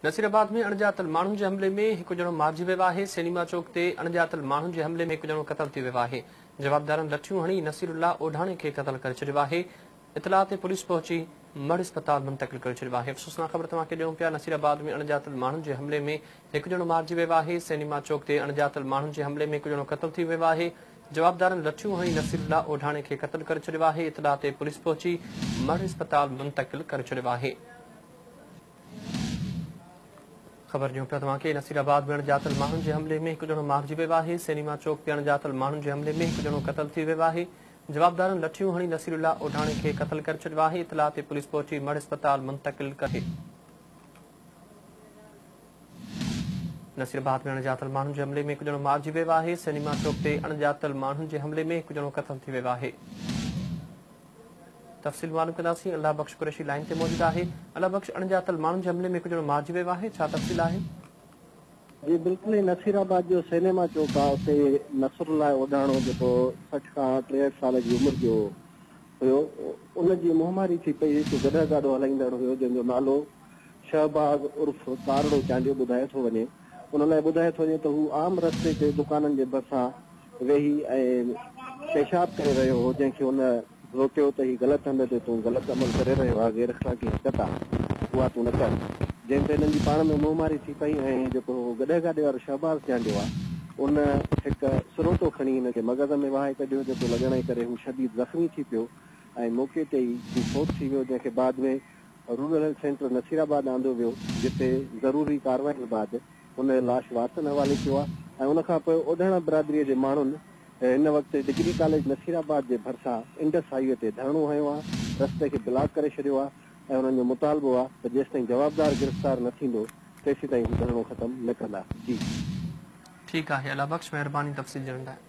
نصيرآباد ۾ اڻڄاتل ماڻهن جي حملي ۾ هڪ ڄڻو مارجي ويو آهي، سئنيما چوڪ تي اڻڄاتل ماڻهن جي حملي ۾ هڪ ڄڻو قتل ٿي ويو آهي، جوابدارن لٺيون هڻي نصير الله اوڍاڻي کي قتل ڪري ڇڏيو آهي، اطلاع تي پوليس پهچي مڙهه اسپتال منتقل ڪري ڇڏيو آهي، افسوسناڪ خبر توهان کي ڏيون پيا نصيرآباد ۾ اڻڄاتل ماڻهن جي حملي ۾ هڪ ڄڻو مارجي ويو آهي، سئنيما چوڪ تي اڻڄاتل ماڻهن جي حملي ۾ هڪ ڄڻو قتل ٿي ويو آهي، جوابدارن لٺيون هڻي نصير الله اوڍاڻي کي قتل ڪري ڇڏيو آهي، اطلاع تي پوليس پهچي مڙهه اسپتال منتقل ڪري ڇڏيو آهي. خبر ڏيون پيا توهان کي نصير آباد ۾ اڻڄاتل ماڻهن جي حملي ۾ هڪ ڄڻو مارجي ويو آهي، سئنيما چوڪ تي اڻڄاتل ماڻهن جي حملي ۾ هڪ ڄڻو قتل ٿي ويو آهي، جوابدارن لٺيون هڻي نصير الله اوڍاڻي کي قتل ڪري ڇڏيو آهي، اطلاع تي پوليس پهچي مڙهه اسپتال منتقل ڪري. نصير آباد ۾ اڻڄاتل ماڻهن جي حملي ۾ هڪ ڄڻو مارجي ويو آهي، سئنيما چوڪ تي اڻڄاتل ماڻهن جي حملي ۾ هڪ ڄڻو قتل ٿي ويو آهي. تفصيل معلوم ڪنداسين، الله بخش قريشي لائين تي موجود آهي، الله بخش اڻڄاتل ماڻهن جي حملي ۾ هڪ ڄڻو مارجي ويو آهي، ڇا تفصيل آهي؟ جي بلڪل هي نصير آباد جو سئنيما چوڪ آ اتي نصر الله اوڍاڻو جيڪو 60 کان 63 سال جي عمر جو هيو ان جي منهن ماري ٿي پئي هڪ گڏهه گاڏو هلائيندڙ هيو جنهن جو نالو شهباز عرف ڪارڙو چانڊيو ٻڌايو ٿو وڃي ان لاء ٻڌايو ٿو وڃي ته هو عام رستي تي دڪانن جي ڀرسان ويهي ۽ پيشاب ڪري رهيو هو جنهن کي هن روڪيو ته هي غلط هنڌ تي تون غلط عمل ڪري رهيو آهي غير اخلاقي حرڪت آهي اها تون نه ڪر جنهن تي هنن جي پاڻ ۾ منهن ماري ٿي پئي ۽ جيڪو گڏهه گاڏي وارو شهباز چانڊيو آهي ان هڪ سروٽو کڻي هن جي مغز ۾ وهائي ڪڍيو جيڪو لڳڻ جي ڪري هو شديد زخمي ٿي پيو ۽ موقعي تي ئي هو فوت ٿي ويو جنهن کي بعد ۾ رورل هيلٿ سينٽر نصيرآباد آندو ويو جتي ضروري ڪارروائين بعد هن جو لاش وارثن حوالي ڪيو آهي ۽ ان کان پوء اوڍاڻا برادريء جي ماڻهن هن وقت ڊگري ڪاليج نصيرآباد جي ڀرسان انڊس هائي وي تي ڌرڻو هنيو آهي، رستي کي بلاڪ ڪري ڇڏيو آهي ۽ انهن جو مطالبو آهي ته جيستائين جوابدار گرفتار نه ٿيندو تيسيتائين هو ڌرڻو ختم نه ڪندا. جي. ٺيڪ آهي الله بخش مهرباني تفصيل ڏيڻ لاء.